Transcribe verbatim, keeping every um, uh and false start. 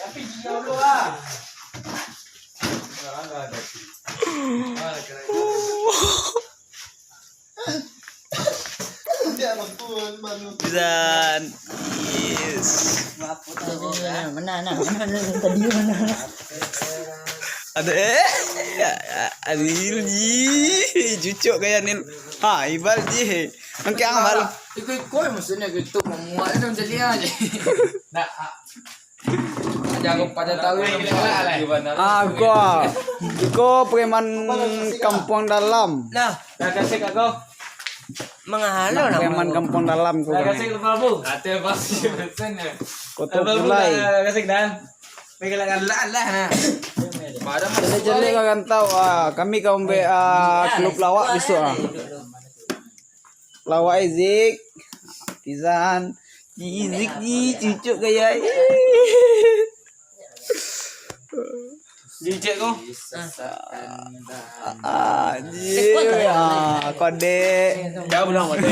Tapi dia dulu ah. Pisan. Yes. Mana, mana, mana, mana, tadi mana? Ada, eh? Ya, ya, Adil ji. Cucuk kayak Nil. Ha, Ibal ji. Angkat ang, Bal. Iko-iko maksudnyo gitu, mamuat tu jadi aja. Nak, ah. Jangan pada tahu yang salah lah. Ah, ko. Ko preman Kampuang Dalam. Nah, dah kasih kat kau. Mangahalo lah. Preman Kampuang Dalam ko. Dah kasih kat Babu. Kata pasti pesan ya. Koto Pulai. Dah kasih dah. Pegang lah lah nah. Jelek-jelek ka rantau. Ah, kami ka ombek, ah, klub lawak bisuak, ah. Lawak Izik. Pisan. Izik ji, cucuk gaya. Izik ko. Ah, ji, ah, kodek. Jauh lah, kodek.